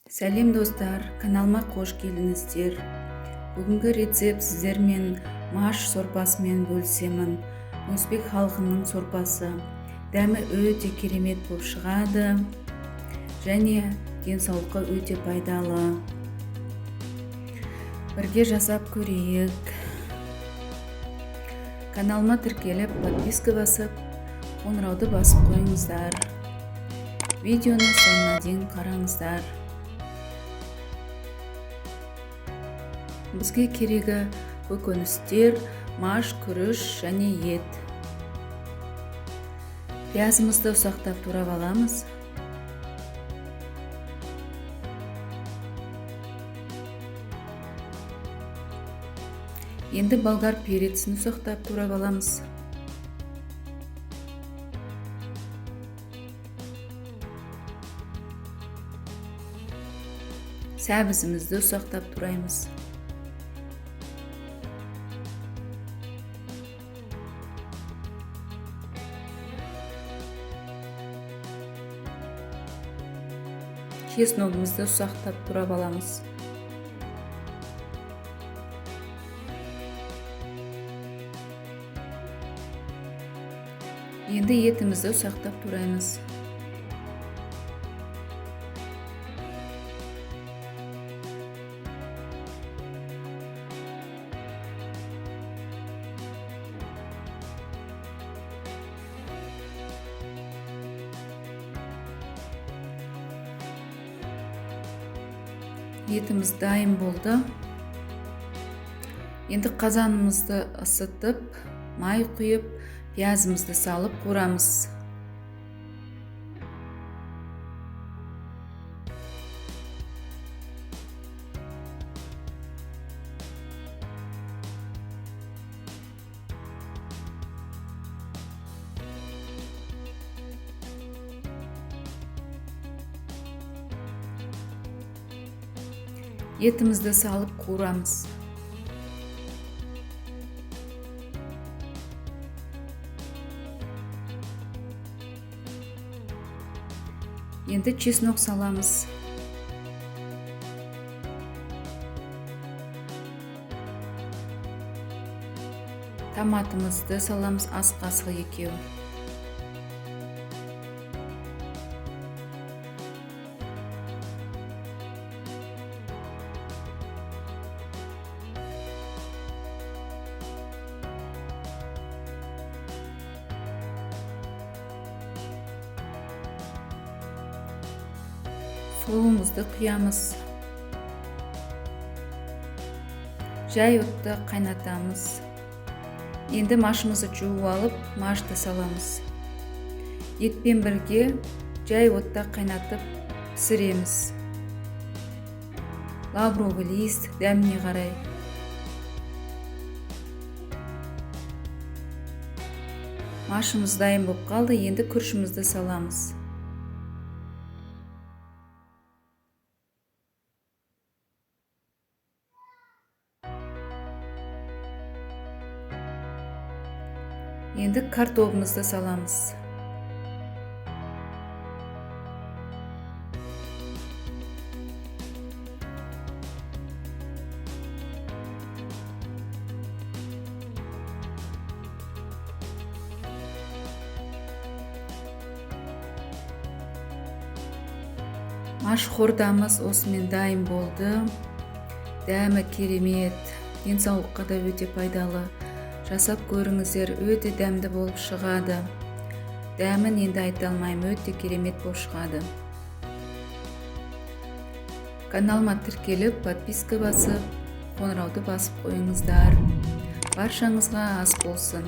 Сәлем, достар! Каналыма қош келдіңіздер. Бүгінгі рецепт сіздермен маш сорпасымен бөлісемін. Өзбек халқының сорпасы. Дәмі өте керемет болып шығады және денсаулыққа өте пайдалы. Бірге жасап көрейік. Каналыма тіркеліп, подписка басып, қоңырауды басып қойыңыздар. Видеоны соңына дейін қараңыздар. Бізге керегі көкөністер, маш, күріш және ет. Пиязымызды ұсақтап турап аламыз. Енді болгар перецін ұсақтап турап аламыз. Сәбізімізді ұсақтап тураймыз. Чесногымызды ұсақтап турап аламыз. Енді етімізді ұсақтап тураймыз. Етіміз дайын болды. Енді қазанымызды ысытып, май құйып, пиязымызды салып қуырамыз. Етімізді салып қуырамыз. Енді чеснок саламыз. Томатымызды саламыз, ас қасығы 2. Суымызды құямыз. Жай отта қайнатамыз. Енді машымызды жуып алып, машты саламыз. Етпен бірге жай отта қайнатып пісіреміз. Лавровый лист дәміне қарай. Машымыз дайын болып қалды. Енді күрішімізді саламыз. Енді картобымызды саламыз. Маш қордамыз осымен дайын болды. Дәмі керемет, денсаулыққа да өте пайдалы. Жасап көріңіздер, өте дәмді болып шығады. Дәмін енді айта алмаймын, өте керемет болып шығады. Каналыма тіркеліп, подписка басып, қоңырауды басып қойыңыздар. Баршаңызға ас болсын.